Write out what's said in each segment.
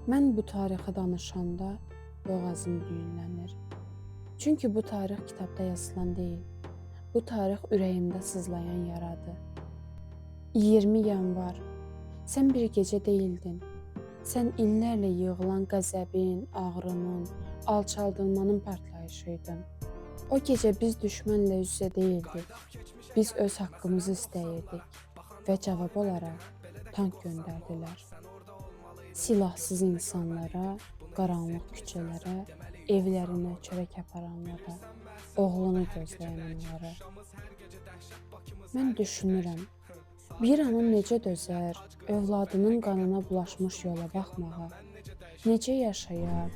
Mən bu tarixi danışanda boğazım düyünlənir. Çünki bu tarix kitabda yazılan deyil. Bu tarix ürəyimdə sızlayan yaradır. 20 yanvar. Sən bir gecə deyildin. Sən illərlə yığılan qəzəbin, ağrının, alçaldılmanın partlayışıydın. O gecə biz düşmənlə üz-üzə deyildik. Biz öz haqqımızı istəyirdik və cavab olaraq tank göndərdilər. Silahsız insanlara, qaranlıq küçələrə, evlərinə çörək aparanlara, oğlunu gözləyən analara. Mən düşünürəm, bir ana necə dözər övladının qanına bulaşmış yola baxmağa, necə yaşayar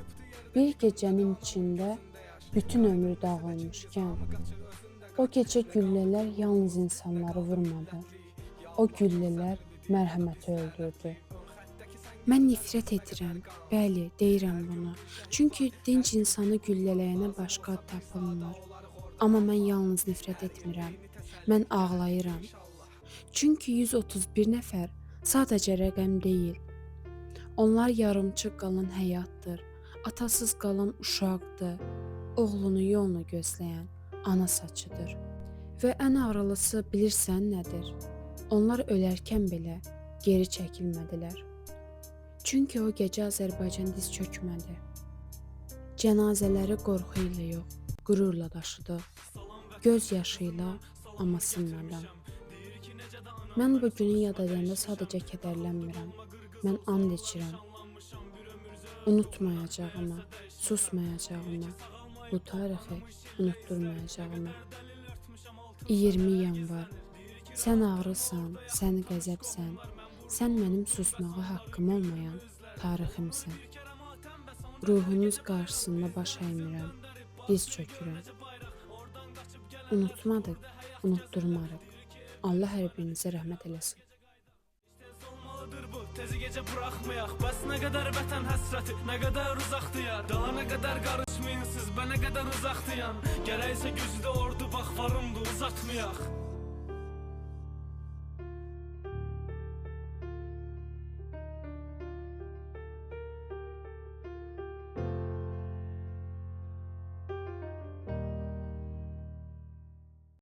bir gecənin içində bütün ömrü dağılmışkən. O gecə güllələr yalnız insanları vurmadı. O güllələr mərhəməti öldürdü. Mən nifrət edirəm. Bəli, deyirəm bunu. Çünki dinc insanı güllələyənə başqa ad tapılmır. Amma mən yalnız nifrət etmirəm. Mən ağlayıram. Çünki 131 nəfər sadəcə rəqəm deyil. Onlar yarımçıq qalan həyatdır, atasız qalan uşaqdır, oğlunu yolunu gözləyən ana saçıdır. Və ən ağrılısı bilirsən nədir? Onlar ölərkən belə geri çəkilmədilər. Çünki o gecə Azərbaycan diz çökmədi. Cənazələri qorxu ilə yox, qürurla daşıdıq. Göz yaşı ilə, amma sınmadan. Mən bu günü yad edəndə sadəcə kədərlənmirəm. Mən and içirəm. Unutmayacağıma, susmayacağıma, bu tarixi unutturmayacağıma. 20 yanvar. Sən ağrısan, sən qəzəbsən, sən mənim susmağa haqqım olmayan tariximsən. Ruhunuz qarşısında baş əymirəm, diz çökürəm. Unutmadıq, unutturmarıq. Allah hər birinizə rəhmət eləsin. Olmalıdır bu tezi gece bırakmayak. Bəs nə qədər vətən həsrəti, nə qədər uzaqdı yar. Daha nə qədər qarışmayın siz, bə nə qədər uzaqdıyam. Gərəksə güclü ordu bax varımdır, uzatmayaq.